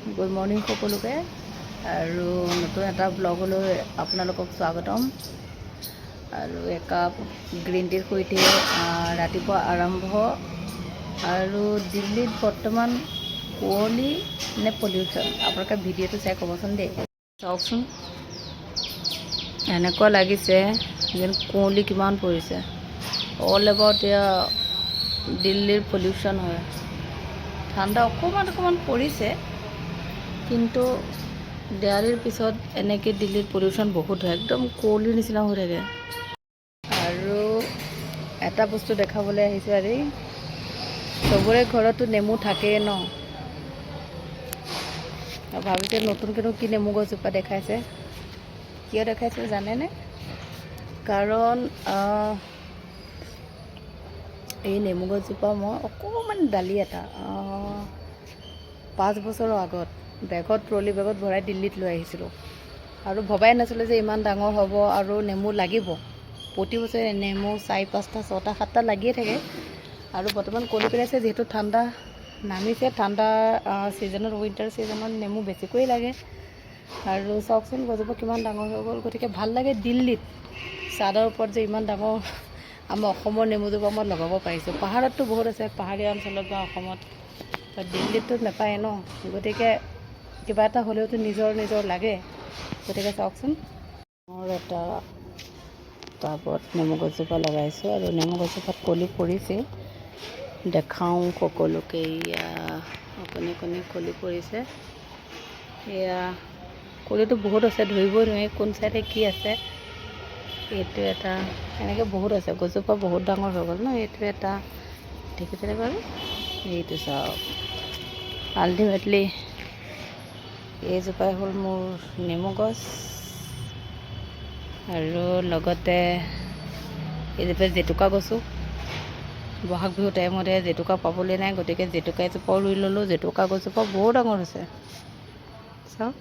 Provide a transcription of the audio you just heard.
Good morning সকলোকে আৰু নতুন এটা ব্লগলৈ আপোনালোকক স্বাগতম। আৰু একাপ গ্ৰীণ টিৰ সৈতে ৰাতিপুৱা আৰম্ভ। আৰু দিল্লীত বৰ্তমান কুঁৱলী নে পলিউশ্যন, আপোনালোকে ভিডিঅ'টো চাই ক'বচোন দেই। চাওকচোন, এনেকুৱা লাগিছে যেন কুঁৱলী কিমান পৰিছে। অল এবাউট এয়া দিল্লীৰ পলিউশ্যন হয়। ঠাণ্ডা অকণমান অকণমান পৰিছে, কিন্তু দেৱালীৰ পিছত এনেকৈ দিল্লীত পলিউশ্যন বহুত হয়, একদম কুঁৱলীৰ নিচিনা হৈ থাকে। আৰু এটা বস্তু দেখাবলৈ আহিছোঁ আজি। চবৰে ঘৰততো নেমু থাকেই ন? আৰু ভাবিছে নতুনকৈনো কি নেমু গছজোপা দেখাইছে। কিয় দেখাইছে জানেনে? কাৰণ এই নেমু গছজোপা মই অকণমান ডালি এটা 5 বছৰৰ আগত বেগত, ট্ৰলি বেগত ভৰাই দিল্লীত লৈ আহিছিলোঁ আৰু ভবাই নাছিলোঁ যে ইমান ডাঙৰ হ'ব আৰু নেমু লাগিব। প্ৰতি বছৰে নেমু চাৰি, পাঁচটা, ছটা, সাতটা লাগিয়ে থাকে। আৰু বৰ্তমান কলি পেলাইছে, যিহেতু ঠাণ্ডা নামিছে। ঠাণ্ডা ছিজনত, উইণ্টাৰ ছিজনত নেমু বেছিকৈ লাগে। আৰু চাওকচোন, গছজোপা কিমান ডাঙৰ হৈ গ'ল। গতিকে ভাল লাগে দিল্লীত চাদৰ ওপৰত যে ইমান ডাঙৰ আমাৰ অসমৰ নেমুজোপা মই লগাব পাৰিছোঁ। পাহাৰততো বহুত আছে, পাহাৰীয়া অঞ্চলত বা অসমত, বাট দিল্লীততো নাপায় ন? গতিকে কিবা এটা হ'লেওতো নিজৰ নিজৰ লাগে। গতিকে চাওকচোন, মোৰ এটা টাবত নেমু গছজোপা লগাইছোঁ আৰু নেমু গছজোপাত কলি পৰিছে। দেখাওঁ সকলোকে। এয়া অকণি অকণি কলি পৰিছে। এয়া কলিটো বহুত আছে, ধৰিবই নোৱাৰি কোন চাইডে কি আছে। এইটো এটা, এনেকৈ বহুত আছে। গছজোপা বহুত ডাঙৰ হৈ গ'ল ন? এইটো এটা দেখিছেনে বাৰু? এইটো চাওক। আল্টিমেটলি এইজোপাই হ'ল মোৰ নেমু গছ আৰু লগতে এইজোপা জেতুকা গছো। বহাগ বিহু টাইমতে জেতুকা পাবলৈ নাই, গতিকে জেতুকা এজোপাও ৰুই ল'লোঁ। জেতুকা গছজোপা বহুত ডাঙৰ হৈছে, চাওক।